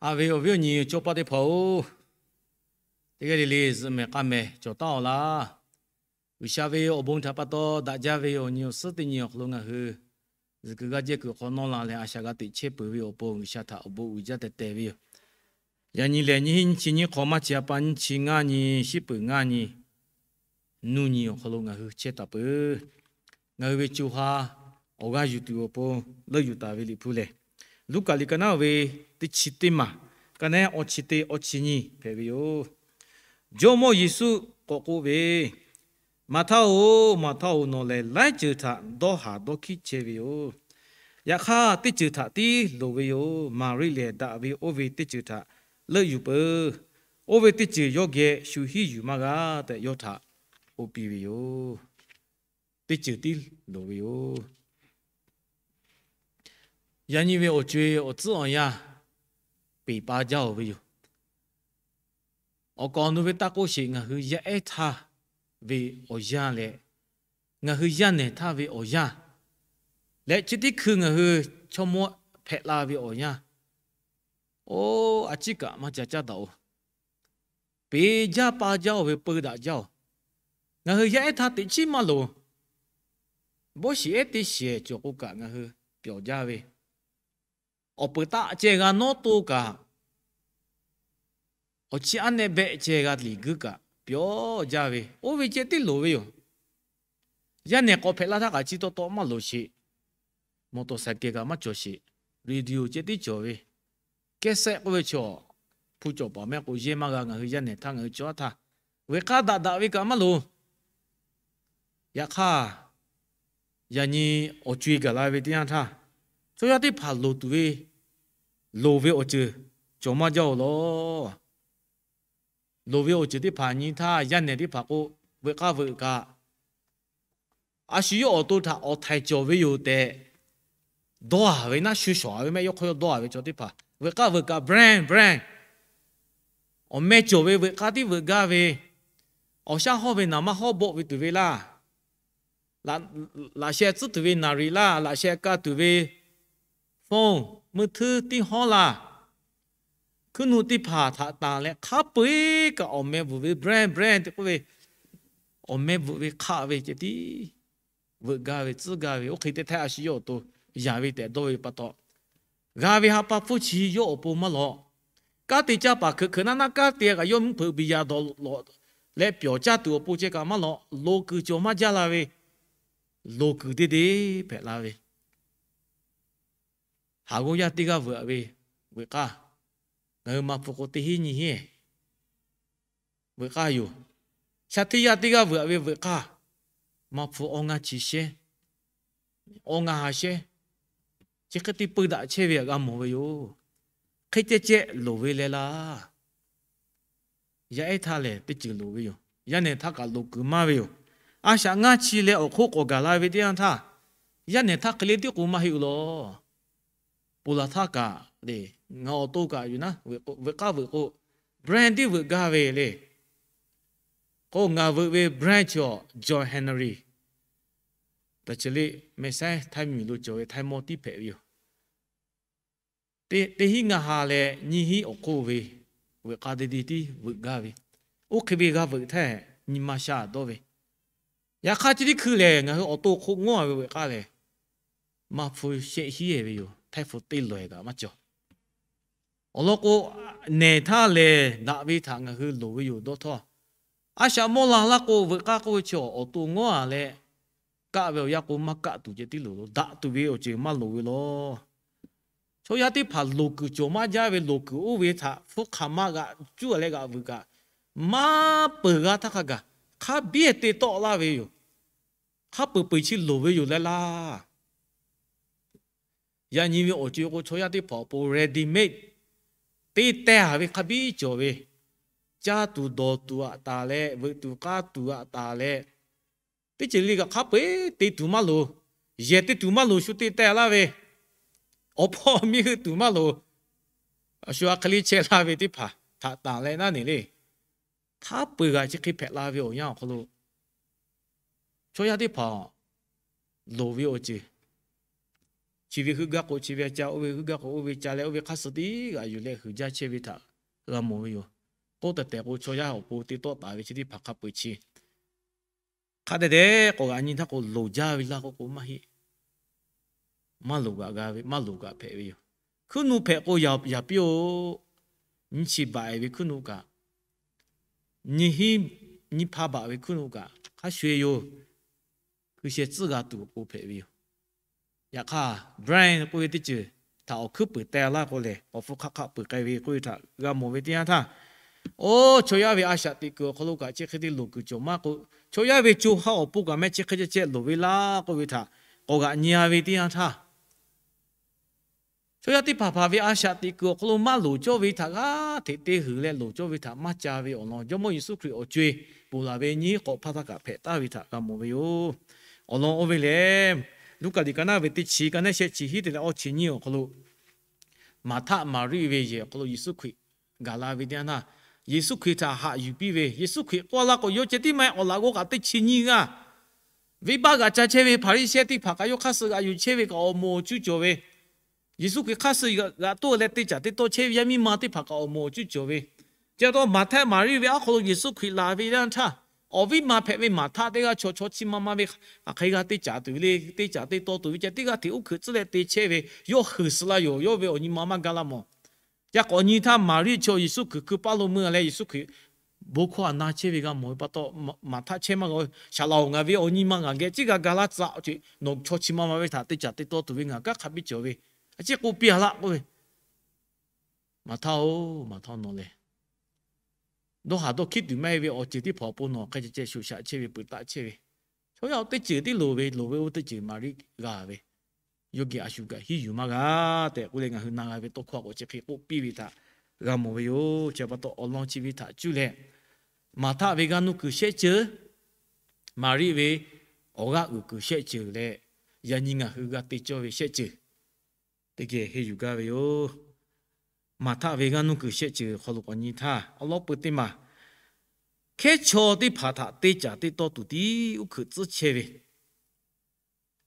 Haꞈ ve awˬ viˉ awˬ nyi cawˇ paˆ teˇ hpaˍ-oˬ, teˇ g'aˇ le le zuhꞈ mehˍ k'a mehˍ cawˬ taˉ-aw laˇ. G'uiˬsha ve awˬ bon htaꞈ pa taw daꞈ jaˇ ve awˬ nyi awˬ suhˉ teˇ nyi awˬ hk'aw lo ngaˬ hui zuhꞈ kuiˬ g'aˇ jehˇ kuiˬ hk'aw nawˇ la leh, a shaꞈ g'a teꞈ chehˇ peuˬ ve awˬ pon G'uiˬsha htaꞈ awˬ bon uiˍ jaˇ tehꞈ tehꞈ ve yoˬ. Yaꞈ nyi lehˬ, nyiˇ hinˉ nyiˇ chi nyiˇ hk'aw maˇ chi a pa nyiˇ chi ngaˇ nyi, shiˉ peuˍ ngaˇ nyi, nuˇ nyi awˬ hk'aw lo ngaˬ hui chehˇ taˍ peuˬ. Ngaˬ hui ve co ha awˬ g'aˇ yuˬ tuˬ awˬ pon leuˆ yuˬ taˍ ve Liꞈ hpu lehˬ, Luˉkaꞈ liꞈ ka naˉ ve teˇ chi teˇ maˬ, ka naˉ awˇ chi teˇ awˇ chi nyiˇ hpehꞈ ve yoˬ. Jawˇmawˇ Yeˍsuˆ k'awꞈ k'oˆ ve, Maˍhtaˆ-oˬ, Maˍhtaˆ-oˬ, nawˬ lehˬ laiˉ ceuˬ htaꞈ dawˇ haˍ dawˇ hkiˉ chehˇ ve yoˬ. Yaꞈ hk'aˇ, teˇ ceuˬ htaꞈ tiˉ loˍ ve yoˬ. Maˍriˆ lehˬ daꞈ ve oˇ ve teˇ ceuˬ htaꞈ leuˆ yuˬ peuˬ. Oˇ ve teˇ ceuˬ yawˇ geh shu hiˉ yuˬ maˇ g'a tehꞈ yawˇ htaꞈ k'oˆ piˇ ve yoˬ. Teˇ ceuˬ tiˉ loˍ ve yoˬ. Yaꞈ nyi ve awˬ co-e awˬ tcuhˉ awˬ yanˇ peˬ pa jaˇ-oˬ ve yoˬ. Awˬ kaˍ awˬ nu ve taˇ k'oˆ sheˍ, ngaˬ hui yaˇ ehˉ htaˇ ve awˬ yanˇ leh, ngaˬ hui yaˇ nehˬ htaˇ ve awˬ yanˇ leh, chi teˇ hkui ngaˬ hui chaw mawˇ hpehꞈ la ve awˬ yanˇ, oˇ a ciˉ kaꞈ maˇ ca caˇ daꞈ-oˬ. Peˬ jaˇ pa jaˇ-oˬ ve peu daꞈ jaˇ-oˬ. Ngaˬ hui yaˇ ehˉ htaˇ teꞈ chiˉ maˇ loˍ. Bawˇ shiˍ ehˉ teˇ shehˍ cawˬ k'o kaꞈ ngaˬ hui pyawˬ jaˇ ve, awˬ peuˬ taˆ ceh g'a nawˉ toˇ kaꞈ, awˬ chi aˉ nehˆ behˆ ceh g'a liꞈ guiˇ kaꞈ pyawˬ jaˇ ve, oˇ ve ceh tiˉ loˍ ve yoˬ. Yaˇ nehˬ k'awꞈ hpehꞈ la htaˇ kaꞈ chi taw taw maˇ loˍ sheˍ. Mawˬ tawˍ saiˍ kehˬ kaꞈ maˇ cawˬ sheˍ. Radio ceh tiˉ cawˬ ve, cassette k'oˆ ve chaw, hpu cawˬ paˍ mehˆ k'o yehˇ maˇ g'a. Ngaˬ hui yaˇ nehˬ htaˇ ngaˬ hui chaw aˉ htaˇ, veuꞈ k'aˇ daꞈ daꞈ ve kaꞈ maˇ loˍ. Yaꞈ hk'aˇ, yaꞈ nyi awˬ co-e gaˬ la ve teˇ yanˇ htaˇ, chaw yaˇ teˇ hpaˍ loˍ tuˬ ve, loˍ ve awˬ ceuˬ cawˬ maˇ jaˇ-oˬ law. Loˍ ve awˬ ceuˬ teˇ hpaˍ nyi htaˇ, yaˇ nehˬ teˇ hpaˍ k'o, veuꞈ k'aˇ veuꞈ kaꞈ, a shu yawˇ awˬ to htaꞈ awˬ htaiˍ cawˬ ve yoˬ tehꞈ dawˇ-a ve naˉ, shu shawˍ-a ve mehˆ yawˇ hk'aw yawˇ dawˇ-a ve chaw teˇ hpaˍ, veuꞈ k'aˇ veuꞈ kaꞈ brand brand, awˬ meh cawˬ ve veuꞈ k'aˇ tiˉ veuꞈ gaˇ ve, awˬ shaˉ hawˇ ve naˍ maˇ hawˉ bawˆ ve tuˬ ve laˇ, laꞈ sheh tcuhˉ tuˬ ve naˍriˍ laˇ, laꞈ sheh ka tuˬ ve phone, meuˇ htuiˉ tiˉ hawˉ laˇ, hkuiˉ nuˆ teˇ hpaˍ htaꞈ tanˬ leh hk'a peu-eˬ kaꞈ awˬ meh bvuhꞈ ve brand brand tehꞈ k'oˆ ve, awˬ meh bvuhꞈ ve hk'aˆ ve ceh tiˉ veuꞈ gaˇ ve tcuhˉ gaˇ ve, oˇ hk'e te htaˇ a shu yawˇ awˬ to yaꞈ ve tehꞈ dawˇ ve pa taw, g'a ve ha pa hpfuhˇ chi yawˇ awˬ pon maˇ lawꞈ. Kanˉ te caˇ paˍ hkeuꞈ hkeuꞈ naˉ naˉ kanˉ te kaꞈ yawˇ mvuhˇ hpeuꞈ biˬ yaꞈ dawˬ lawꞈ leh pyawˬ caˇ tuˬ awˬ pon ceh kaꞈ maˇ lawꞈ. Loˍ kuiˬ cawˬ maˇ jaˇ la ve, loˍ kuiˬ deˇ deˇ hpehꞈ la ve, haˍ g'awˇ yaˇ teˇ g'aˇ veuꞈ-a ve, veuꞈ k'aˇ, ngaˬ hui ma hpu k'o teˇ hinˉ nyiˇ hinˉ veuꞈ k'aˇ yoˬ. Shaˍ hteˇ yaˇ teˇ g'aˇ veuꞈ-a ve veuꞈ k'aˇ, ma hpu awˇ ngaˇ chi shehˉ, awˇ ngaˇ ha shehˉ, chi hk'e te peu daꞈ chehˇ ve htaꞈ g'a mawˬ ve yoˬ. Hk'e ceh ceh loˍ ve leh laˇ. Yaˇ ehˉ htaˇ lehˬ teˇ ceuˬ loˍ ve yoˬ. Yaˇ nehˬ htaˇ kaꞈ loˍ kuiˬ maˇ ve yoˬ. A shaꞈ ngaˇ chi leh awˬ hk'oˆ k'awꞈ gaˬ la ve teˇ yanˇ htaˇ, yaˇ nehˬ htaˇ hk'e le tiˉ k'o maˇ heˆ-oˬ law. Ponˬ laˬ htaˇ kaꞈ le, ngaˬ awˬ to kaꞈ yuˬ naˉ, veuꞈ k'aˇ veuꞈ k'o, brand tiˉ veuꞈ gaˇ ve le. K'o ngaˬ veuꞈ ve brand chaw John Henry, taꞈ chi le, meh saiˉ htaiˇ miˬ lo cawˬ ve htaiˇ mawˇ tiˉ hpehꞈ ve yoˬ. Teˇ hinˉ ngaˇ ha leh nyiˇ hinˉ awˬ hk'oˆ ve veuꞈ k'aˇ deˇ deˇ tiˉ veuꞈ gaˇ ve, oˇ hk'e ve g'a veuꞈ htaˇ nyi ma sha dawˇ ve. Yaꞈ hk'aˇ chi teˇ hkui lehˬ, ngaˬ hui awˬ to hk'oˆ ngawˉ-a ve veuꞈ k'aˇ lehˬ, ma hpu shehˆ hiˉ-e ve yoˬ. Htaiˇ hpu teˇ lawˬ-e kaꞈ maˇ cawˬ. Awˬ lawn k'o, nehˬ htaˇ lehˬ daꞈ ve htaꞈ ngaˬ hui loˍ ve yoˬ dawˇ htawˇ, a shaꞈ mawˇ la laˇ k'o, veuꞈ k'aˇ k'oˆ ve chi awˬ to ngawˉ-a leh, kaˆ ve awˬ yanˇ k'o maˇ kaˆ tuˬ ceh tiˉ loˍ lo, daꞈ tuˬ ve awˬ ceuˬ maˇ loˍ ve law. Chaw yaˇ teˇ hpaˍ loˍ kuiˬ cawˬ maˇ jaˇ ve, loˍ kuiˬ oˇ ve htaꞈ hpfuhˇ hk'aˬ ma g'aꞈ cuˇ-a leh g'aꞈ vuiˬ kaꞈ, maˇ peuˬ g'a htaˇ hk'a gaˬ hk'a biˇ te tawˆ laˇ ve yoˬ. Hk'a peuˬ peuˬ chi loˍ ve yoˬ leh laˇ. Yaꞈ nyi ve awˬ co-e k'o, chaw yaˇ teˇ hpaˍ awˬ pon ready made te teh-a ve hk'a biˇ cawˬ ve, caˇ tuˬ dawˬ tuˬ aꞈ taˍ leh, veuꞈ tuˬ k'aˇ tuˬ aꞈ taˍ leh, teˇ ceuˬ le kaꞈ hk'a peu-eˬ te tuˬ maˇ loˍ. Yehˬ te tuˬ maˇ loˍ, shu te teh laˇ ve, awˬ hpawˇ miˇ heuˆ tuˬ maˇ loˍ, a shu a hk'e le chehˇ laˇ ve teˇ hpaˍ htaꞈ tanˬ leh naˉ neˬ le. Hk'a peu-eˬ g'aꞈ chi hk'e hpehꞈ la ve awˬ yanˇ awˬ hk'aw lo, chaw yaˇ teˇ hpaˍ loˍ ve awˬ ceuˬ Chi ve heuˆ gaˇ k'o chi ve ca, oˇ ve heuˆ gaˇ k'o oˇ ve ca leh, oˇ ve hk'aˇ suh teˇ g'aꞈ yuˬ leh huiˍ jaˇ chehˇ ve htaꞈ g'a mawˬ ve yoˬ. K'oˆ tehˬ tehˬ k'o, chaw yaˇ awˬ pon te tawˆ taˍ ve chi teˇ hpaˍ hk'a peu-eˬ chi hk'a dehꞈ dehꞈ k'awꞈ g'aꞈ nyi htaˇ k'o, loˍ jaˇ ve laˇ k'oˆ k'o maˇ heˆ. Maˇ loˍ kaꞈ g'a ve, maˇ loˍ kaꞈ hpehꞈ ve yoˬ. Hkuiˉ nuˆ hpehꞈ k'o yaꞈ piˇ-oˬ. Nyi chi baꞈ-e ve hkuiˉ nuˆ kaꞈ, nyi hiˉ nyi hpa baꞈ ve hkuiˉ nuˆ kaꞈ hk'a sho-e yoˬ. Hkui sheh tcuhˉ g'a tuˬ awˬ pon hpehꞈ ve yoˬ. Yaꞈ hk'aˇ, Brian k'oˆ ve teˇ ceuˬ htaꞈ awˬ hkuiˉ puiˍ teh laˇ k'o lehˬ, awˬ hpfuhˇ hk'aˆ hk'aˆ peuˬ k'ai ve k'oˆ ve htaꞈ g'a mawˬ ve teˇ yanˇ htaˇ, oˇ chaw yaˇ ve a shaꞈ teꞈ kuiˬ awˬ hk'aw lo kaꞈ chi hk'e te loˍ kuiˬ cawˬ maˇ k'o, chaw yaˇ ve co ha awˬ pon kaꞈ meh chi hk'e ceh ceh loˍ ve laˇ k'oˆ ve htaꞈ k'awꞈ g'aꞈ nyi-a ve teˇ yanˇ htaˇ, chaw yaˇ teˇ hpaˍ hpaˍ ve a shaꞈ teꞈ kuiˬ awˬ hk'aw lo maˇ loˍ cawˇ ve htaꞈ g'aˇ hteꞈ te huiˍ leh loˍ cawˇ ve htaꞈ maˇ ca ve awˬ lawn Jawˇmawˇ Yeˍsuˆ Hkriꞈ awˬ co-e ponˬ laˬ ve nyiˇ hk'awꞈ hpaˇ htaˇ kaꞈ hpehꞈ taˍ ve htaꞈ g'a mawˬ ve yoˬ. Awˬ lawn oˇ ve lehˬ, Luˉkaꞈ liꞈ ka naˆ ve teˇ chi ka naˆ shehˆ chi hiˉ te leh awˇ chi nyiˇ awˬ hk'aw lo, Maˍhtaˆ Maˍriˆ ve yehˬ awˬ hk'aw lo Yeˍsuˆ Hkriꞈ gaˬ la ve teˇ yanˇ htaˇ, Yeˍsuˆ Hkriꞈ htaꞈ haꞈ yuˬ piˇ ve, Yeˍsuˆ Hkriꞈ k'oˆ laˇ k'o, yawˇ ceh tiˉ maˇ heˆ, awˬ laꞈ g'awˇ kaꞈ teˇ chi nyiˇ g'aˇ venˇbaˆ g'aꞈ ca chehˇ ve Hpaˍriˍsehˇ teˇ hpaˍ kaꞈ yawˇ hk'aˇ suh g'aꞈ yuˬ chehˇ ve kaꞈ awˬ moˍ awˬ cuˇ cawˬ ve, Yeˍsuˆ Hkriꞈ hk'aˇ suh g'aꞈ toˆ leh te caˍ te tawˇ chehˇ ve yaˇ miˇ ma teˇ hpaˍ kaꞈ awˬ moˍ awˬ cuˇ cawˬ ve. Chi pa taw Maˍhtaˆ Maˍriˆ ve aˉ hk'aw lo Yeˍsuˆ Hkriꞈ laˬ ve teˇ yanˇ htaˇ, awˬ viˉ ma hpehꞈ ve Maˍhtaˆ teˇ g'aˇ chaw chaw chi ma ma ve hk'aˬ hk'e g'a te caˍ tuˬ ve le, te caˍ te tawˇ tuˬ ve ceh teˇ g'aˇ hteꞈ uˉ hkeuꞈ tcuhˉ leh te chehˇ ve, yawˇ huiˍ suh la yoˬ. Yawˇ ve awˬ nyi ma maˇ gaˇ laˇ mawˬ. Yaꞈ k'awꞈ nyi htaˇ Maˍriˆ chaw Yeˍsuˆ Hkriꞈ hkui paˇ lo meuˇ leh Yeˍsuˆ Hkriꞈ bon hkawˇ aꞈ na chehˇ ve g'a mawˬ ve pa taw, Maˍhtaˆ chehˇ maˇ g'a-o, Saˍ laꞈ-oˬ, ngaˬ ve awˬ nyi ma ngaˬ geh ciˉ g'a ga laˇ tcuh ce, nawˬ chaw chi ma ma ve htaꞈ te caˍ te tawˇ tuˬ ve ngaˬ kanˉ hk'a biˇ cawˬ ve, a ciˉ k'oˆ piˇ-a laˇ k'oˆ ve, Maˍhtaˆ-oˬ, Maˍhtaˆ, nawˬ lehˬ dawˇ haˍ dawˇ hkiˉ tuˬ maˇ heˆ ve awˬ ceuˬ teˇ hpaˍ awˬ pon nawˬ hk'a ceh ceh shoꞈ shaꞈ chehˇ ve peuˬ taˆ chehˇ ve, chaw yaˇ-oˬ, teˇ ceuˬ tiˉ loˍ ve, loˍ ve oˇ teˇ ceuˬ Maˍriˆ g'a ve, yawˇ geh a shu kaꞈ hiˉ yuˬ maˇ g'a tehꞈ k'oˆ leh ngaˬ hui na g'a ve tawˇ hkawˇ k'awꞈ chi hk'e k'oˆ piˇ ve htaꞈ g'a mawˬ ve yoˬ. Chi pa taw awˬ lawn chi ve htaꞈ cuˇ leh, Maˍhtaˆ ve g'aˇ nuˇ kuiˬ shehˆ ceuˬ, Maˍriˆ ve awˬ g'aˇ uiˍ kuiˬ shehˆ ceuˬ leh, yaꞈ nyi ngaˬ hui g'a te cawˇ ve shehˆ ceuˬ teˇ geh henˇ yuˬ gaˇ ve yoˬ. Maˍhtaˆ ve g'aˇ nuˇ kuiˬ shehˆ ceuˬ hk'aw lo k'awꞈ nyi htaˇ, awˬ lawn peu teˇ maˬ hkehˉ chaw teˇ hpaˍ htaꞈ te caˍ te tawˇ tuˬ tiˉ uˉ hkeuꞈ tcuhˉ chehˇ ve,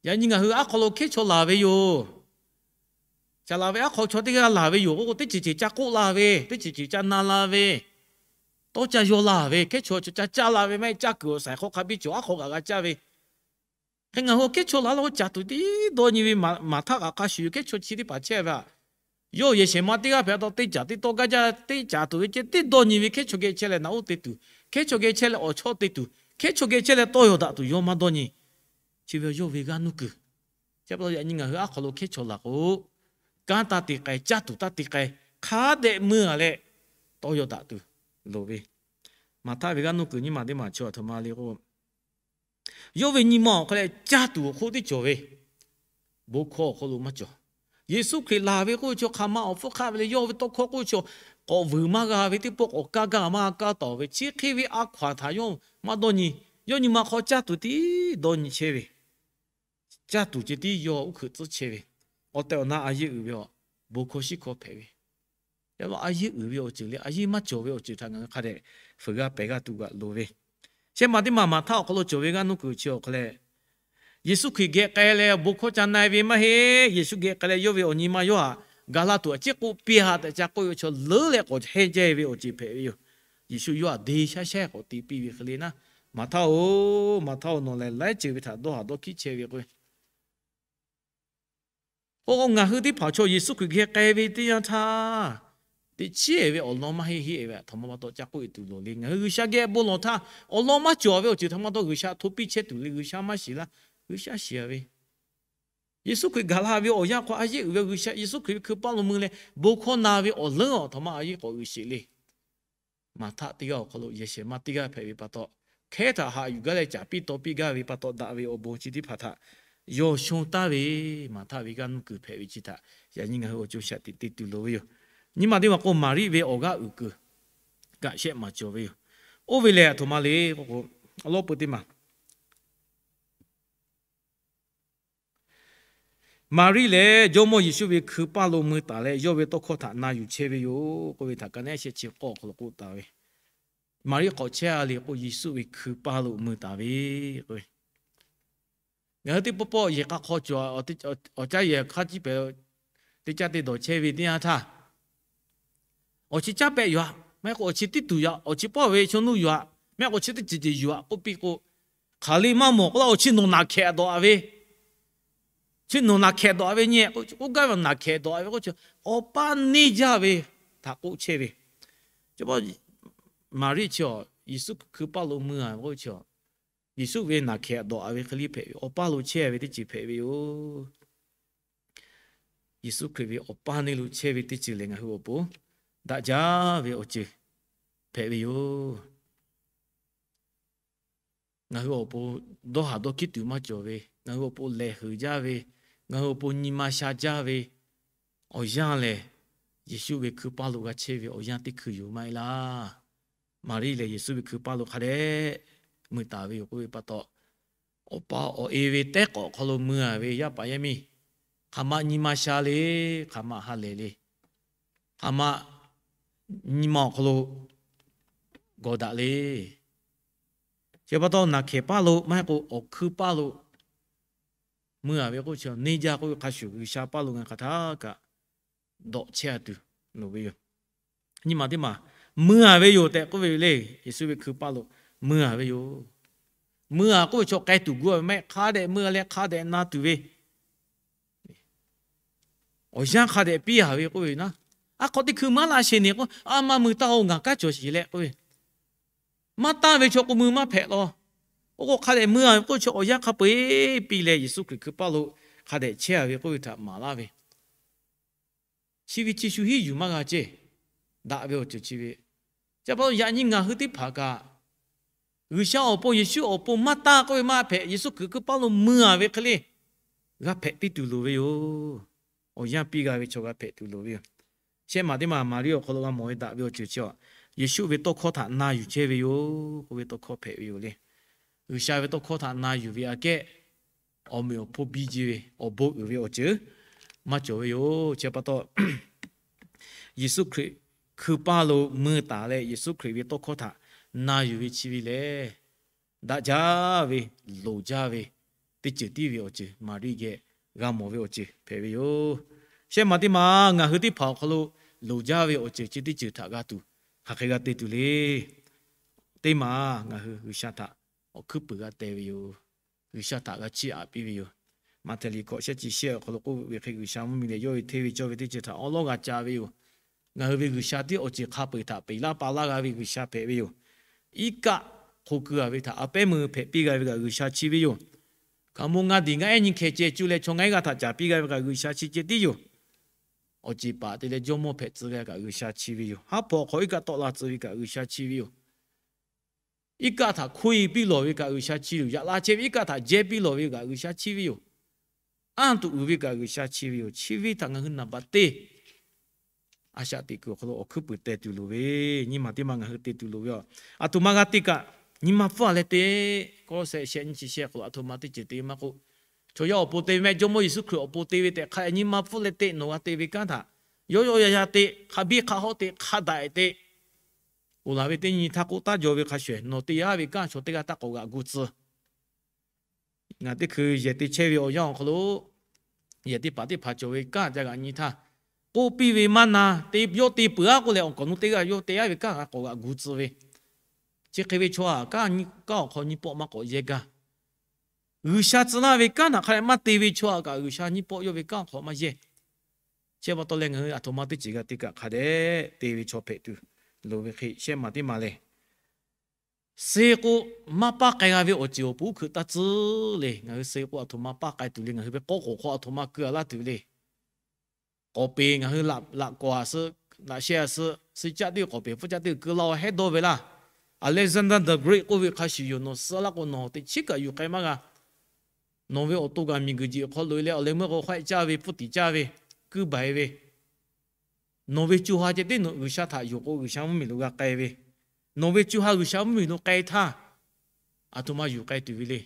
yaꞈ nyi ngaˬ hui aˉ hk'aw lo hkehˉ chaw laˬ ve yoˬ. Caˍ laˬ ve aˉ hk'aw chaw teˇ g'aˇ laˬ ve yoˬ k'oˆ k'o, teˇ ceuˬ ceuˬ ca k'oˆ la ve, teˇ ceuˬ ceuˬ ca na la ve, tawˇ ca yaw la ve, hkehˉ chaw ca caˇ la ve maˇ heˆ, caˇ kuiˬ awˬ saiˍ hk'aw hk'a biˇ cawˬ, aˉ hk'aw kaꞈ g'a caˇ ve. Hk'e ngaˬ hui hkehˉ chaw laˬ laˇ k'o caˍ tuˬ tiˉ dawˇ nyi ve, Maˍhtaˆ kaꞈ hk'a shuˍ yoˬ. Hkehˉ chaw chi teˇ hpaˍ chehˇ ve aꞈ, yawˇ yehˬ shehˍ ma teˇ g'aˇ hpehꞈ taw teˇ caˍ teˇ tawˇ gaˇ jaˇ, teˇ caˍ tuˬ ve ceh tiˉ dawˇ nyi ve. Hkehˉ chaw geh chehˇ leh naꞈ uˉ te tuˬ, hkehˉ chaw geh chehˇ leh awˬ chawˇ te tuˬ, hkehˉ chaw geh chehˇ leh tawˇ yaw daꞈ tuˬ yawˇ maˇ dawˇ nyi. Chi ve yawˇ ve g'aˇ nuˇ kuiˬ. Chi pa taw yaꞈ nyi ngaˬ hui aˉ hk'aw lo hkehˉ chaw laˬ k'o, kanˉ taˇ te k'ai, caˇ tuˬ taˇ te k'ai, hk'a dehꞈ meuˇ-a leh tawˇ yaw daꞈ tuˬ loˍ ve. Maˍhtaˆ ve g'aˇ nuˇ kuiˬ nyiˇ maˬ teˇ maˬ chi aˬ htoꞈ ma le k'o, yawˇ ve nyi ma awˬ hk'aw leh caˇ tuˬ awˬ hk'oˆ teˇ cawˬ ve, bon hkawˇ awˬ hk'aw lo maˇ cawˬ. Yeˍsuˆ Hkriꞈ laˬ ve k'oˆ ve chaw hk'aˬ ma awˬ hpfuhˇ hk'aˆ ve leh, yawˇ ve tawˇ hkawˇ k'oˆ ve chaw k'awꞈ vuiˬ maˇ g'a ve, teˇ pawˆ k'awꞈ kaˇ gaˇ maˇ kaˇ tawˍ ve, chi hk'e ve a hkaw-anˬ htaꞈ yawˇ maˇ dawˇ nyi. Yawˇ nyi ma hk'aw caˇ tuˬ tiˉ dawˇ nyi chehˇ ve, caˇ tuˬ ceh tiˉ yawˇ uˉ hkeuꞈ tcuhˉ chehˇ ve, awˬ tehˬ awˬ na a yeˇ uiˍ ve awˬ, bon hkawˇ shiˉ hkawˇ hpehꞈ ve, a yeˇ uiˍ ve awˬ ceuˬ leh a yeˇ maˇ cawˬ ve awˬ ceuˬ htaꞈ ngaˬ hui hk'a dehꞈ fuiˍ g'a pehˬ g'a tuˬ g'aꞈ loˍ ve. Shehˆ maˬ teˇ maˬ Maˍhtaˆ awˬ hk'aw lo cawˬ ve g'aˇ nuˇ kuiˬ chi awˬ hk'aw leh, Yeˍsuˆ Hkriꞈ geh k'ai leh bon hkawˇ ca na-e ve maˇ heˆ. Yeˍsuˆ geh k'ai leh yawˇ ve awˬ nyi ma yawˇ htaꞈ ga laˇ tuˬ a ciˉ k'oˆ piˇ-a tehꞈ ca k'oˆ ve chaw leuˉ leh k'awꞈ hehnˇ jaˇ ve awˬ ceuˬ hpehꞈ ve yoˬ. Yeˍsuˆ yawˇ htaꞈ de shaˉ shaˉ k'awꞈ te piˇ ve hk'e le naˉ, Maˍhtaˆ-oˬ, Maˍhtaˆ-oˬ, nawˬ lehˬ laiˉ ceuˬ ve htaꞈ dawˇ haˍ dawˇ hkiˉ chehˇ ve k'o, k'o ngaˬ hui teˇ hpaˍ chaw Yeˍsuˆ Hkriꞈ geh k'ai ve teˇ yanˇ htaˇ, teꞈ chiˉ-e ve awˬ lawn maˇ heˆ heˆ ve htaꞈ htaꞈ ma pa taw ca k'oˆ e tuˬ loˍ le. Ngaˬ hui G'uiˬsha geh bon lawˬ htaˇ, awˬ lawn maˇ cawˬ ve awˬ ceuˬ htaꞈ ma taw G'uiˬsha hto piˇ chehˇ tuˬ le. G'uiˬsha maˇ shiˍ laˇ, G'uiˬsha shiˍ-a ve. Yeˍsuˆ Hkriꞈ gaˬ la ve awˬ yanˇ hk'aw a yeˇ uiˍ ve G'uiˬsha, Yeˍsuˆ Hkriꞈ ve hkui paˇ lo mui leh bon hkawˇ na ve awˬ leuˉ awˬ htaꞈ ma a yeˇ k'awꞈ uiˍ sheˍ le. Maˍhtaˆ teˇ g'aˇ awˬ hk'aw lo yehˬ shehˍ ma teˇ g'aˇ hpehꞈ ve pa taw, hkehˉ htaꞈ haꞈ yuˬ gaˇ leh caˍ piˇ taw piˇ gaˇ ve pa taw daꞈ ve awˬ bon chi teˇ hpaˍ htaꞈ yawˇ shonˇ taˍ ve, Maˍhtaˆ ve g'aˇ nuˇ kuiˬ hpehꞈ ve chi htaꞈ yaꞈ nyi ngaˬ hui awˬ co shaꞈ teꞈ te tuˬ loˍ ve yoˬ. Nyi ma teˇ maˬ k'o Maˍriˆ ve awˬ g'aˇ uiˍ kuiˬ kaꞈ shehˆ maˬ cawˬ ve yoˬ. Oˇ ve lehˬ a htoꞈ ma le k'o k'o, awˬ lawn peu teˇ maˬ Maˍriˆ lehˬ Jawˇmawˇ Yeˍsuˆ ve hkui paˇ lo mui taˍ leh yawˇ ve tawˇ hkawˇ htaꞈ na yuˬ chehˇ ve yoˬ k'oˆ ve htaꞈ ka naˉ shehˆ chi k'awˇ awˬ hk'aw lo k'oˆ taˍ ve. Maˍriˆ k'awꞈ chehˇ-a le k'o Yeˍsuˆ ve hkui paˇ lo mui taˍ ve k'o, Ngaˬ hui teˇ pawˆ pawˆ yehˬ k'a hk'aw cawˬ, awˬ caˇ yehˬ hk'aˇ ciˉ pehˍ, teˇ caˇ te dawˬ chehˇ ve teˇ yanˇ htaˇ, awˬ chi caˉ pehˆ yoˬ-aꞈ, maˇ heˆ k'o awˬ chi tiˉ tuˬ yoˬ-aꞈ, awˬ chi pawˆ ve chaw nuˇ yoˬ-aꞈ, maˇ heˆ k'o chi teˇ ceuˬ ceuˬ yoˬ-aꞈ k'oˆ piˇ k'o, hk'aˬ le maˇ mawˬ k'o laˇ, awˬ chi nawˬ naˬ hkehꞈ dawꞈ-a ve, chi nawˬ naˬ hkehꞈ dawꞈ-a ve nyi-e k'o, oˇ gaˇ ve naˬ hkehꞈ dawꞈ-a ve k'oˆ chi, awˬ paˇ neˇ jaˇ ve htaꞈ k'oˆ chehˇ ve. Maˍriˆ chi a, Yeˍsuˆ hkui paˇ lo mui-a ve k'oˆ chi a, Yeˍsuˆ ve naˬ hkehꞈ dawꞈ-a ve hk'e le hpehꞈ ve, awˬ paˇ lo chehˇ ve teˇ ceuˬ hpehꞈ ve yoˬ. Yeˍsuˆ Hkriꞈ ve awˬ paˇ neˇ lo chehˇ ve teˇ ceuˬ lehˬ, ngaˬ hui awˬ pon daꞈ jaˇ ve awˬ ceuˬ hpehꞈ ve yoˬ. Ngaˬ hui awˬ pon dawˇ haˍ dawˇ hkiˉ tuˬ maˇ cawˬ ve, ngaˬ hui awˬ pon lehˬ huiˍ jaˇ ve, ngaˬ hui awˬ pon nyi ma sha jaˇ ve awˬ yanˇ lehˬ, Yeˍsuˆ ve hkui paˇ lo g'a chehˇ ve awˬ yanˇ teˇ hkui yoˬ maˇ heˆ laˇ. Maˍriˆ lehˬ Yeˍsuˆ ve hkui paˇ lo hk'a dehꞈ mui taˍ ve yoˬ k'oˆ ve pa taw, awˬ pa awˬ e ve tehˉ k'awꞈ hk'aw lo mui-a ve yaˇ paˍ yaˇ miˇ, hk'aˬ ma nyi ma sha le, hk'aˬ ma ha lehˬ le, hk'aˬ ma nyi ma awˬ hk'aw lo gawˬ daꞈ le. Chi pa taw naˬ hkehˍ paˇ lo maˇ heˆ k'o awˬ hkui paˇ lo mui-a ve k'oˆ chi neˇ jaˇ k'oˆ ve hk'a shuˍ, G'uiˬsha paˇ lo ngaˬ hk'aˬ htaˇ kaꞈ dawꞈ chehˇ-a tuˬ loˍ ve yoˬ. Nyi ma teˇ maˬ mui-a ve yoˬ tehꞈ k'oˆ ve le. Yeˍsuˆ ve hkui paˇ lo mui-a ve yoˬ. Mui-a k'oˆ ve chaw k'ai tuˬ gu-a ve maˇ heˆ, hk'a dehꞈ mui-a leh hk'a dehꞈ na tuˬ ve awˬ yanˇ hk'a dehꞈ piˇ-a ve k'oˆ ve naˉ, aˉ hk'aw teˇ hkui maˇ laꞈ sheˍ neˍ k'o, a maˇ mui taˇ-oˬ, ngaˬ kanˉ cawˬ sheˍ leh k'oˆ ve, maˇ tanˇ ve chaw k'o mui maˇ hpehꞈ law. Oˇ k'o hk'a dehꞈ mui-a ve k'oˆ ve chaw awˬ yanˇ hk'a peu-eˬ piˇ leh Yeˍsuˆ Hkriꞈ hkui paˇ lo hk'a dehꞈ chehˇ-a ve k'oˆ ve htaꞈ maˍ laˇ ve, chi ve chi shu hiˉ yuˬ maˇ g'a ceˇ. Daꞈ ve awˬ ceuˬ chi ve, chi pa taw yaꞈ nyi ngaˬ hui teˇ hpaˍ kaꞈ G'uiˬsha awˬ pon, Yeˍsuˆ awˬ pon maˇ tanˇ k'oˆ ve maˇ hpehꞈ, Yeˍsuˆ Hkriꞈ hkui paˇ lo mui-a ve hk'e le g'a hpehꞈ piˇ tuˬ loˍ ve yoˬ. Awˬ yanˇ piˇ g'a ve chaw g'a hpehꞈ tuˬ loˍ ve yoˬ. Shehˆ maˬ teˇ maˬ Maˍriˆ awˬ hk'aw lo g'a mawˬ ve daꞈ ve awˬ ceuˬ chi a, Yeˍsuˆ ve tawˇ hkawˇ htaꞈ na yuˬ chehˇ ve yoˬ k'oˆ ve tawˇ hkawˇ hpehꞈ ve yoˬ le. G'uiˬsha ve tawˇ hkawˇ htaꞈ na yuˬ ve aꞈ kehˉ, awˬ meꞈ awˬ hponˇ biˇ ji ve awˬ bon uiˍ ve awˬ ceuˬ maˇ cawˬ ve yoˬ. Chi pa taw Yeˍsuˆ Hkriꞈ hkui paˇ lo mui taˍ leh Yeˍsuˆ Hkriꞈ ve tawˇ hkawˇ htaꞈ na yuˬ ve chi ve lehˬ, daꞈ jaˇ ve, loˍ jaˇ ve, teˇ ceuˬ tiˉ ve awˬ ceuˬ Maˍriˆ geh g'a mawˬ ve awˬ ceuˬ hpehꞈ ve yoˬ. Shehˆ maˬ teˇ maˬ ngaˬ hui teˇ hpaˍ awˬ hk'aw lo loˍ jaˇ ve awˬ ceuˬ chi teˇ ceuˬ htaꞈ g'a tuˬ hk'aˬ hk'e g'a te tuˬ le. Teˇ maˬ ngaˬ hui G'uiˬsha htaꞈ awˬ hkuiˉ puiˍ g'a teh ve yoˬ. G'uiˬsha htaꞈ g'a chiˇ aꞈ piˇ ve yoˬ. Maꞈhtehˍ liꞈ hkawꞈ shehˆ chi shehˆ awˬ hk'aw lo k'oˆ ve hk'e, G'uiˬsha mvuhˇmiˬ lehˬ yawˇ ve hteˇ ve cawˇ ve teˇ ceuˬ htaꞈ awˉ lawˉ g'a ca ve yoˬ. Ngaˬ hui ve G'uiˬsha tiˉ awˬ ceuˬ hk'a peu-eˬ htaꞈ peꞈ laˇ pa laˇ g'a ve G'uiˬsha hpehꞈ ve yoˬ. Iˉ kaˆ hk'o keu-a ve htaꞈ a pehˉ meuˇ hpehꞈ piˇ g'a ve kaꞈ G'uiˬsha chi ve yoˬ. Hkaoˍmonˇ ngaˇ diˬ ngaˇ ehˉ nyi hkeh ceh cuˇ leh chaw ngaˇ ehˉ g'aˇ htaꞈ caˍ piˇ g'a ve kaꞈ G'uiˬsha chi ceh tiˉ yoˬ. Awˬ ceˬ paˍ te leh jawˇmawˇ hpehꞈ tcuh g'a kaꞈ G'uiˬsha chi ve yoˬ. Haˉ hpawꞈ hk'aw iˉ kaˆ tawˆ la tcuh ve kaꞈ G'uiˬsha chi ve yoˬ. Iˉ kaˆ htaꞈ hkoˇ-e piˇ lawˬ ve kaꞈ G'uiˬsha chi ve yoˬ. Yaꞈ la chehˇ ve iˉ kaˆ htaꞈ jehˇ piˇ lawˬ ve kaꞈ G'uiˬsha chi ve yoˬ. Anˇ tuˬ uiˍ ve kaꞈ G'uiˬsha chi ve yoˬ. Chi ve htaꞈ ngaˬ hui naˍ baˬ teˇ a shaꞈ teꞈ kuiˬ awˬ hk'aw lo awˬ hkuiˉ puiˍ teh tuˬ loˍ ve, nyi maˬ teˇ maˬ ngaˬ hui te tuˬ loˍ ve a. Aˬ htoꞈ ma g'a te kaꞈ, nyi ma pfuhˇ-a leh te. Kawˇ sehˆ shehˆ nyiˇ chi shehˆ hk'aw lo aˬ htoꞈ ma teˇ ceuˬ te maˇ k'oˆ, chaw yaˇ awˬ pon te ve mehˆ, Jawˇmawˇ Yeˍsuˆ Hkriꞈ awˬ pon te ve tehꞈ hk'a nyi ma pfuhˇ leh te. Nawˬ g'a te ve kanˉ htaꞈ yawˇ yawˇ yaˇ yaˇ te, hk'a biˇ hk'a hawˆ te, hk'a daꞈ te. Oˬ laˬ ve teˇ nyi htaˇ k'oˆ taˉ jaw ve hk'a shuˍ, nawˬ te yaˇ ve kanˉ chaw teˇ g'aˇ taˇ k'awꞈ g'aꞈ gu tcuh. Ngaˬ teˇ hkui yehˬ te chehˇ ve awˬ yanˇ awˬ hk'aw lo, yehˬ teˇ hpaˍ teˇ hpaˍ cawˬ ve kanˉ ca g'aꞈ nyi htaˇ, k'oˆ piˇ ve maˇ na, te yawˇ te peuˬ-aˉ k'oˆ leh awˬ kaˍ awˬ nu teˇ g'aˇ yawˇ te-aˉ ve kanˉ g'a k'awꞈ g'aꞈ gu tcuh ve. Chi hk'e ve chaw aꞈ kanˉ awˬ hk'aw nyi pawˆ maˇ k'awꞈ yehˇ gaˇ. G'uiˬsha tcuh laˇ ve kanˉ htaꞈ hk'a dehꞈ maˇ te ve chaw aꞈ kaꞈ G'uiˬsha nyi pawˆ yawˇ ve kanˉ awˬ hk'aw maˇ yehˇ. Chi pa taw leh ngaˬ hui aˬ htoꞈ ma teˇ ceuˬ g'a te kaꞈ hk'a dehꞈ te ve chaw hpehꞈ tuˬ loˍ ve hk'e, shehˆ maˬ teˇ maˬ lehˬ, suh k'o maˇ paˇ k'ai g'a ve awˬ ceuˬ awˬ pon uˉ hkeuꞈ taˇ tcuhˉ le. Ngaˬ hui suh k'o aˬ htoꞈ ma paˇ k'ai tuˬ le. Ngaˬ hui ve k'awˇ k'oˍ hk'aw aˬ htoꞈ ma keu-a laˇ tuˬ le. K'awˍ peˍ ngaˬ hui laꞈ kawˍ-a suh, laꞈ sheh-a suh, suh caˆ teˇ k'awˍ peˍ pfuhˇ caˆ teˇ keu laˇ-o hehˉ dawˇ ve laˇ. Alexander the Great k'oˆ ve hk'a shuˍ yoˬ. Nawˬ suh laˇ k'o nawˬ teꞈ chiˉ kaꞈ yuˬ k'ai maˇ g'a. Nawˬ ve awˬ to kaꞈ miˬguiˬ jeˬ awˬ hk'aw loꞈ-e leh awˬ leh meuˇ k'o hawehˆ caˇ ve, pfuhˇ tiˍ caˇ ve, kuiˇ baˬ-e ve, nawˬ ve co ha ceh tiˉ G'uiˬsha htaꞈ yonˍ k'o G'uiˬsha mvuhˇmiˬ lo g'a k'ai ve, nawˬ ve co ha G'uiˬsha mvuhˇmiˬ lo k'ai htaˇ, aˬ htoꞈ ma yuˬ k'ai tuˬ ve le.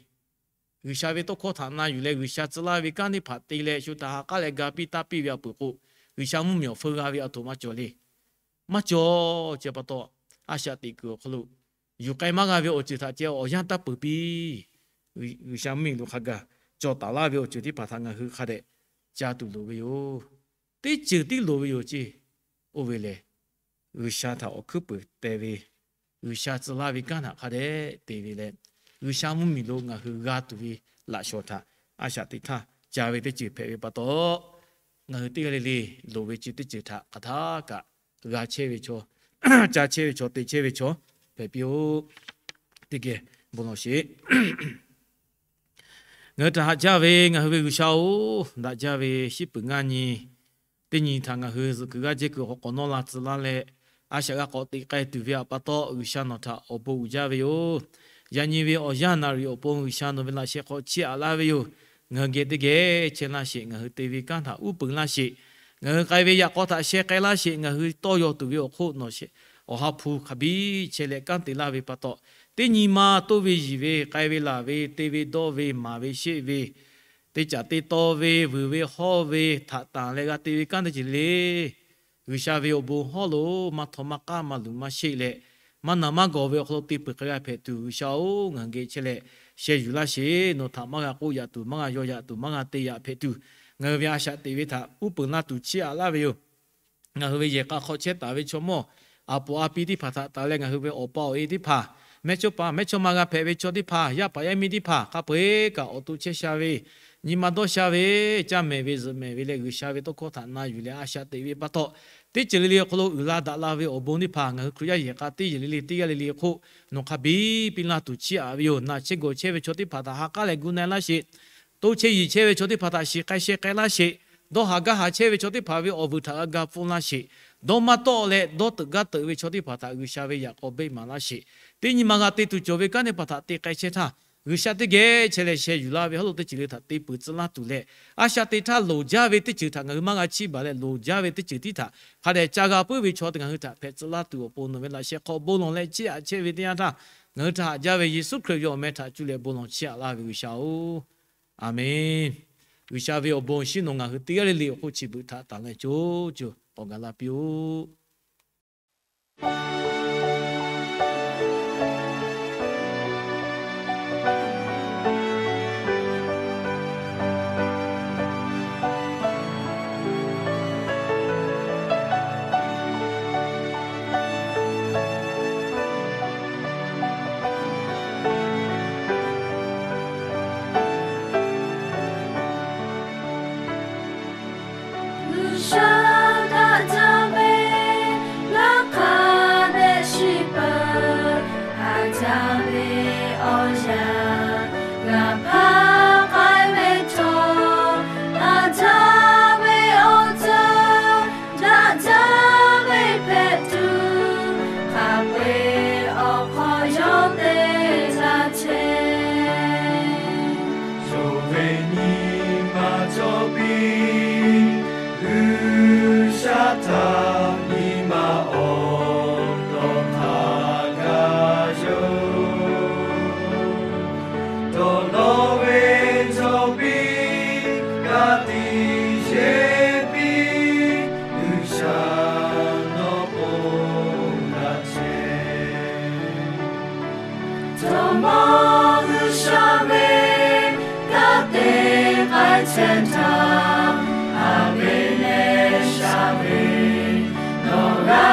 G'uiˬsha ve tawˇ hkawˇ htaꞈ na yuˬ leh G'uiˬsha tcuh laˇ ve kanˉ teˇ hpaˍ te leh shu htaꞈ ha k'aˉ leh ga piˇ taˇ piˇ ve a peuˬ k'o, G'uiˬsha mvuhˇmiˬ awˬ feu g'a ve aˬ htoꞈ ma cawˬ le. Maˇ cawˬ. Chi pa taw, a shaꞈ teꞈ kuiˬ awˬ hk'aw lo yuˬ k'ai maˇ g'a ve awˬ ceuˬ htaꞈ ceh awˬ yanˇ taˇ peuˬ piˇ. G'uiˬsha mvuhˇmiˬ lo hk'a gaˬ cawˬ taˍ laˇ ve awˬ ceuˬ teˇ hpaˍ htaꞈ ngaˬ hui hk'a dehꞈ ca tuˬ loˍ ve yoˬ. Teˇ ceuˬ tiˉ loˍ ve yoˬ ceˇ. Oˇ ve lehˬ, G'uiˬsha htaꞈ awˬ hkuiˉ peunˍ teh ve, G'uiˬsha tcuh laˇ ve kanˉ htaꞈ hk'a dehꞈ te ve leh, G'uiˬsha mvuhˇmiˬ lo ngaˬ hui g'a tuˬ ve laꞈ shawˍ htaꞈ a shaꞈ teꞈ htaˇ ca ve teˇ ceuˬ hpehꞈ ve pa taw, ngaˬ hui teˇ g'aˇ le le loˍ ve chi teˇ ceuˬ htaꞈ hk'aˬ htaˇ kaꞈ g'a chehˇ ve chaw, ca chehˇ ve chaw, te chehˇ ve chaw hpehꞈ piˇ-oˆ. Teˇ geh bon lawˬ sheˍ. Ngaˬ hui htaꞈ haꞈ jaˇ ve ngaˬ hui ve G'uiˬsha-oˬ, daꞈ jaˇ ve shiˉ peuˬ ngaˇ nyi teˇ nyi htaꞈ ngaˬ hui zuhꞈ kuiˬ g'aˇ jehˇ kuiˬ hk'aw k'awꞈ nawˇ la tcuh laˇ leh, a shaꞈ g'a k'awꞈ teꞈ k'ai tuˬ ve htaꞈ pa taw, G'uiˬsha nawˬ htaꞈ awˬ bon uiˍ jaˇ ve yoˬ. Yaꞈ nyi ve awˬ yanˇ naˍ riˍ awˬ pon G'uiˬsha nawˬ ve laꞈ sheh hk'aw chiˇ aꞈ laˇ ve yoˬ. Ngaˬ hui geh teˇ geh chehˇ laˇ sheˍ. Ngaˬ hui te ve kanˉ htaꞈ uˉ peunˍ laˇ sheˍ. Ngaˬ hui k'ai ve yaꞈ k'aw htaꞈ sheh k'ai laˇ sheˍ. Ngaˬ hui tawˇ yaw tuˬ ve awˬ hk'oˆ nawˬ sheˍ, Awˬ ha hpu hk'a biˇ chehˇ leh kanˉ te laˇ ve pa taw, teˇ nyi ma toˇ ve yiˬ ve, k'ai ve laˬ ve, te ve dawˇ ve, maˍ ve sheˆ ve, te caꞈ te taw ve, vuiˬ ve hawˇ ve, htaꞈ tanˬ leh g'a te ve kanˉ teˇ ceuˬ le, G'uiˬsha ve awˬ bon hawˉ lo maˇ htaw maˇ k'aˉ maˇ luˬ maˇ sheˆ leh, maˇ naˬ maˇ gawˬ ve awˬ hk'aw lo te peuˬ hk'a g'a hpehꞈ tuˬ, G'uiˬsha-oˬ, ngaˬ hui geh chehˇ leh sheh yuˬ laˇ sheˍ. Nawˬ htaꞈ maˇ g'a k'oˆ yaꞈ tuˬ, maˇ g'a yaw yaꞈ tuˬ, maˇ g'a te yaꞈ hpehꞈ tuˬ, ngaˬ hui ve a shaꞈ teꞈ ve htaꞈ uˉ peunˍ laˇ tuˬ chiˇ aꞈ laˇ ve yoˬ. Ngaˬ hui ve yehˬ k'a hk'aw chehˇ taˍ ve chaw mawˇ, a poˍ a pi teˇ hpaˍ htaꞈ tanˬ leh ngaˬ hui ve awˬ pa awˬ e teˇ hpaˍ, mehˇchawˇ paˍ mehˇchawˇma g'a hpehꞈ ve chaw teˇ hpaˍ, yaˇ paˍ yaˇ miˇ teˇ hpaˍ hk'a peu-eˬ kaꞈ awˬ to chehˇ sha ve, nyi ma dawˇ sha ve, caˇ mehˍ ve zuhꞈ mehˍ ve leh G'uiˬsha ve tawˇ hkawˇ htaꞈ na yuˬ leh a shaꞈ teꞈ ve pa taw, teˇ ceuˬ le le awˬ hk'aw lo uiˍ la daꞈ la ve awˬ bon teˇ hpaˍ ngaˬ hui Hkriꞈ yaˇ yehˬ k'a teˇ yehˬ le le teˇ g'aˇ le le hk'oˆ nawˬ hk'a biˇ piˇ laˇ tuˬ chiˇ aꞈ ve yoˬ. Naˬ chehˇ gawˬ chehˇ ve chaw teˇ hpaˍ htaꞈ ha k'aˉ leh gu na-e laˇ sheˍ. Toˇ chehˇ yiˬ chehˇ ve chaw teˇ hpaˍ htaꞈ shiˍ k'ai sheh k'ai laˇ sheˍ. Dawˇ haˍ gaˇ haˍ chehˇ ve chaw teˇ hpaˍ ve awˬ vuiˬ htaꞈ g'a ga pfuhˇ laˇ sheˍ. Dawˇ maˇ tawˆ leh dawˇ teuꞈ gaˇ teuꞈ ve chaw teˇ hpaˍ htaꞈ G'uiˬsha ve yaꞈ k'aw beˆ maˍ laˇ sheˍ. Teˇ nyi ma g'a te tuˬ cawˬ ve kanˉ teˇ hpaˍ htaꞈ te k'ai chehˇ htaˇ, G'uiˬsha teˇ geh chehˇ leh sheh yuˬ laˇ ve hawˉ lo teˇ ceuˬ le htaꞈ te peuˬ tcuh laˇ tuˬ leh, a shaꞈ teꞈ htaˇ loˍ jaˇ ve teˇ ceuˬ htaꞈ ngaˬ hui maˇ g'a chiˇ baˬ leh, loˍ jaˇ ve teˇ ceuˬ tiˉ htaꞈ hk'a dehꞈ ca g'a puiˉ ve chaw ngaˬ hui htaꞈ hpehꞈ tcuh laˇ tuˬ awˬ pon nawˬ ve laꞈ sheh hk'aw bon lawˬ leh chiˇ aꞈ chehˇ ve teˇ yanˇ htaˇ, ngaˬ hui htaꞈ haꞈ jaˇ ve Yeˍsuˆ Hkriꞈ ve awˬ meh htaꞈ cuˇ leh bon lawˬ chiˇ aꞈ laˇ ve G'uiˬsha-oˬ, Aˍmenˬ. G'uiˬsha ve awˬ bon awˬ shinˉ nawˬ ngaˬ hui teˇ g'aˇ le le awˬ hk'oˆ chi beuꞈ htaꞈ tanˬ leh co co k'awꞈ gaˬ la piˇ-oˆ. G'uiˬsha daꞈ jaˇ ve, ngaˬ hk'a dehꞈ shiˍ peuˬ. Haꞈ jaˇ ve awˬ yanˇ, ngaˬ hpaˇ k'ai ve chaw, haꞈ jaˇ ve awˬ ceuˬ, daꞈ jaˇ ve hpehꞈ tuˬ, hk'a peu-eˬ awˬ hk'aw yawˇ te laˇ chehˇ. Yonˍ ve nyi ma cawˬ piˇ, G'uiˬsha htaꞈ nyi ma awˬ lawn hk'a gaˬ yoˬ. Dawˇ nawˇ ve cawˬ piˇ, ka tiꞈ yeˇ piˇ, G'uiˬsha nawˬ k'oˆ laˇ chehˇ. Jawˇmawˇ G'uiˬsha ve kanˉ te k'ai chehˇ htaˇ, a ve leh sha ve nawˬ g'a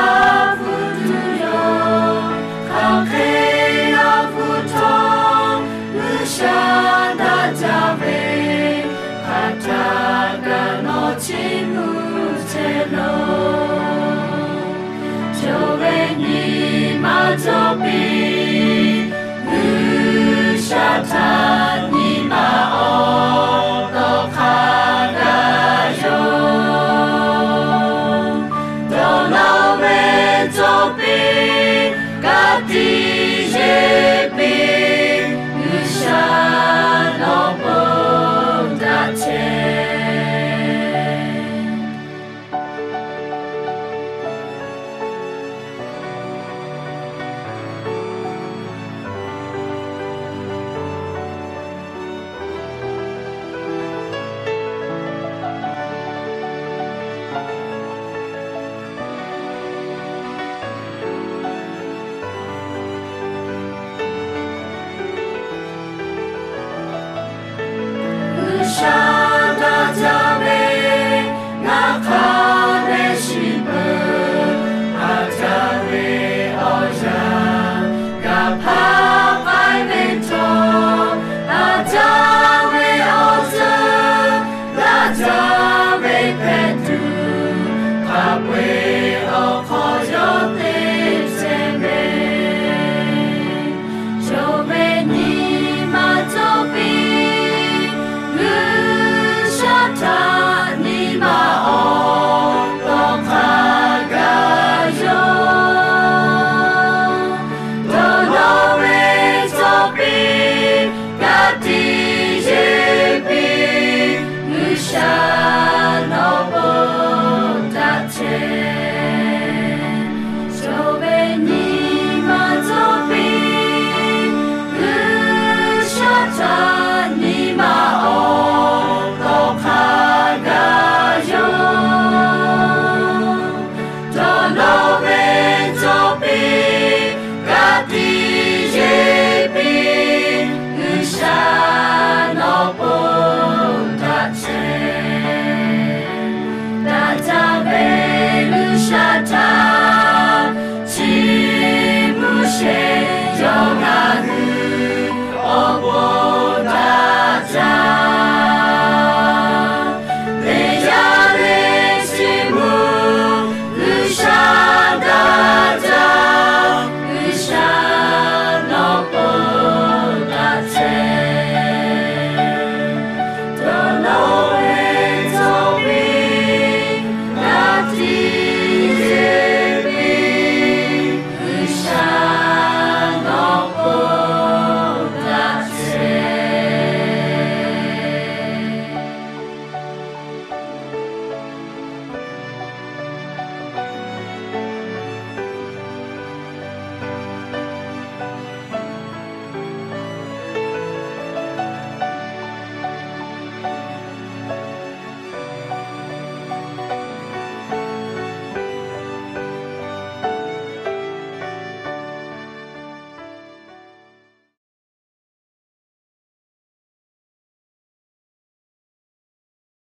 hpu tuˬ yoˬ. Hk'aˬ hk'e g'a hpu htawˇ, G'uiˬsha daꞈ jaˇ ve, hk'aˬ htaˇ kaꞈ nawˬ chiˇ mvuh chehˇ loˬ. Yonˍ ve nyi ma cawˬ piˇ, G'uiˬsha htaꞈ nyi ma awˬ